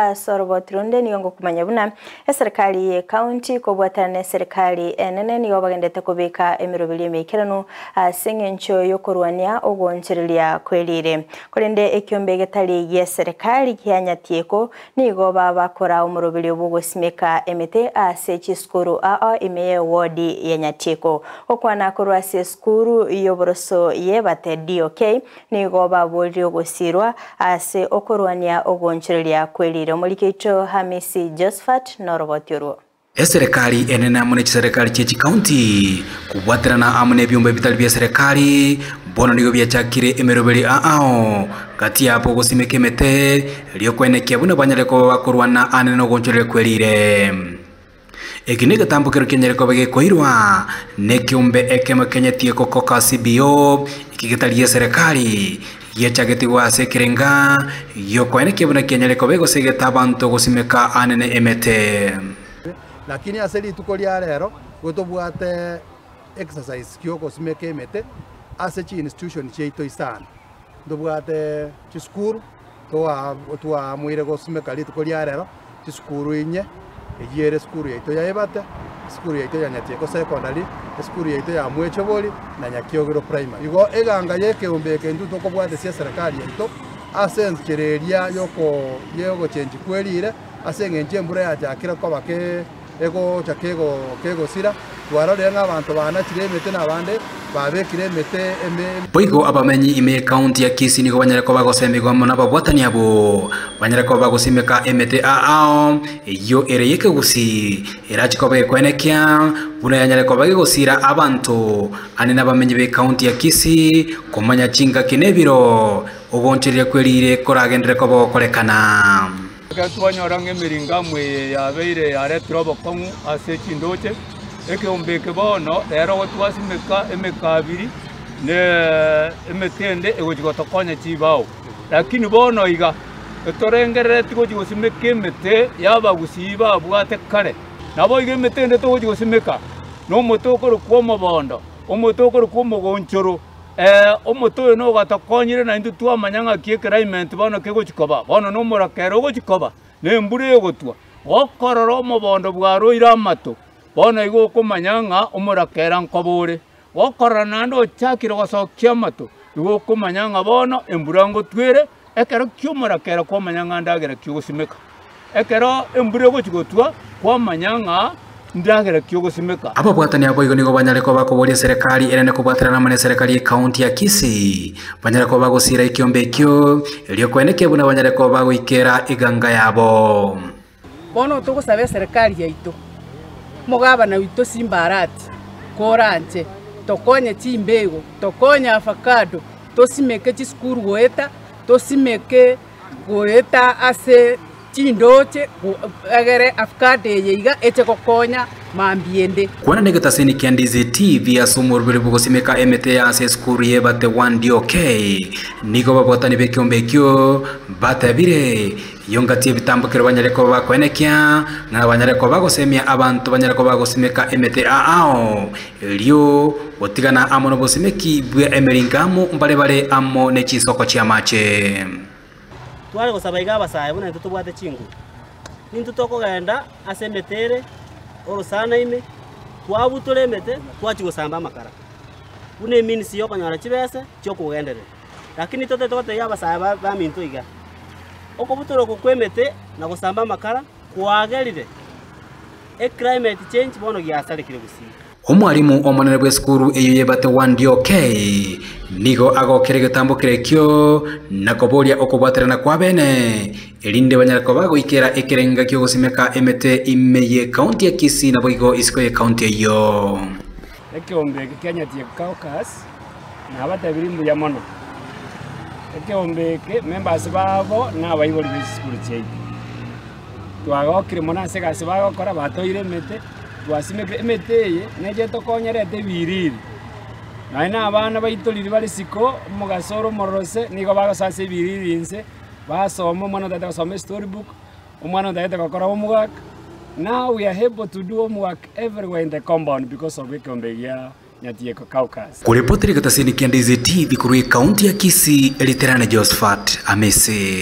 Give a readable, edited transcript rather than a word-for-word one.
Ase oroboti ronde nigo ngokomanya buna eserikari ye county kobwatana na eserikari enene nigo bagendete kobeka emeroberio emeikeranu ase eng'encho yokorwania ogoonchoreria kwerire. Korende ekiombe getari gieserikari gia Nyatieko nigo babakora omoroberio bw'ogosimeka emete ase chisukuru ao ime y'ewodi ya Nyatieko. Gokwana korwa ase esukuru y'oboroso y'Ebate DOK Nigo baboririe ogosiirwa ase okorwania ogoonchoreria kwe riire. Omoriki oito Hamisi Josphat noroboti orwo. Eserekari enene amo ne chiserekari chie chikaunti kobwaterana amo nebiombe bitari bia serekari bono nigo biachakire emeroberi ao gati yabo ogosimeka emete erio koenekia buna banyare koba bakorwana anene nogoonchoreria kwe riire. Eki negetambokero kianyare koba gekoirwa nekeombe ekemo kenyetie gokoka CBO, eki getari gi'eserekari, giachagetigwe ase ekerenga gi'okoenekia buna kianyare koba egosegeta abanto gosimeka anene emete. Lakini ase rituko ria rero nigo tobwate exercise kiogosimeka emete ase chi institution chiaito isano. Ntobwate chisukuru twaamuire gosimeka rituko ria rero, chisukuru inye, eyio ere esukuru yaito ya Ebate, esukuru yaito ya Nyatieko Secondary, esukuru yaito ya Mwechobori na Nyakiogero Primary. Igo eganga y'ekeombe eke intwe tokobwatesia eserekari yaito ase enchera eria yoko yogochenchi kwerire ase eng'encho embura yachakire koba ke egocha kegosira, twarorire ng'a abanto banachire emete na abande babekire emete eme. Boigo abamenyi ime y'Ekaunti ya Kisii nigo banyare koba bagosemigwa amo nababwatani abwo banyare koba bagosimeka emete aao eyio ere y'ekegusii erache koba gekwenekia buna yanyare koba gegosira abanto ande nabamenyi b'Ekaunti ya Kisii komanya chingaki na ebiro ogoonchoreria kwe riire koragenderere koba gokorekana. Ekero twanyora ng'a emeringamu eye yabeire yaretire obokong'u ase chindoche, ekeombe eke bono rero gotwasimeka emekabiri na emete ende egochia gotokonya chibao. Lakini bono iga, etorengerereti gochia gosimeka emete y'abagusii babwate kare. Naboigo emete ende togochia gosimeka, nomote okorokwa omobondo, omote okorokwa omogonchoro. Ee, omote oyo nogatokonyire naintwe twamanya ng'aki eclimate bono kegochia koba, bono nomorakera ogochia koba, na embura egotwa, gokorora omobondo bwaroire amato, bono igo okomanya ng'a omorakera nkoba ore. Gokorora naende ochakire gosokia amato, igo okomanya ng'a bono embura ngotwa ere, ekero kia omorakera kwamanya ng'a ndagera ki ogosimeka. Ekero embura egochia gotwa, kwamanya ng'a ndagera ki ogosimeka. Ababwatani aboigo nigo banyare koba bakoboria eserekari erende kobwaterana amo neserekari y'ecounty ya Kisii banyare koba bagosiira ekiombe ekio erio koenekia buna banyare koba bagoikera eganga yabo. Bono togosaba eserekari yaito, omogabana oito Simba Arati, koranche tokonye chimbego, tokonye avocado, tosimeke chisukuru goeta, tosimeke goeta ase chindoche egere avocado eye iga eche gokonya mambia ende. Kwana negetaseni kia Ndizi TV ase omoroberi bw'ogosimeka emete ya ase esukuru y'Ebate 1 DOK nigo babwatani b'ekeombe ekio batebire Yongatie ebitambokero banyare koba bakoenekia, ng'a banyare koba bagosemia abanto banyare koba bagosimeka emete aao, erio gotigana amo nobosimeki bwe emeringa amo mbare bare amo ne chinsoko chi'amache. Tware gosaba iga abasae buna intwe tobwate chinguru, nintwe tokogenda ase emete ere orosana ime, twabutora emete twachia gosamba amakara, buna emeans yokonyora chibese chiokogenderera. Lakini totete gotebia abasae baminto iga, Okobutora oko kw'emete na gosamba amakara kwagerire eclimate change bono giasarekire gusii. Omwalimu omonene bw'esukuru eyio y'Ebate Wandio K nigo agokera egetambo kerekio na koboria okobwaterana kw'abene erinde banyare koba goikera ekerenga ki'ogosimeka emete ime y'ekaunti ya Kisii naboigo isiko y'ekaunti eyio. Ekeombe eke kia Nyatie Caucus nabatebirie mbuya mono. Ekeombe eke members babo na abaibori be chisukuru chiaito. Twagokire mono ase egasi bagokora batoire emete, twasimekire emete eye neche etokonyerete ebiriri. Nonya na abana baito riria bare isiko, omogaso ore omororo nigo bagosoa ase ebiriri inse, basoma omwana otagete gosoma estory book, Omwana otagete gokora homework, now we are able to do homework everywhere in the compound because of ekeombe gia Nyatieko Caucus. Korepotera egetaseni kia Ndizi TV korwa ekaunti ya Kisii, Riterane Josphat Amisi.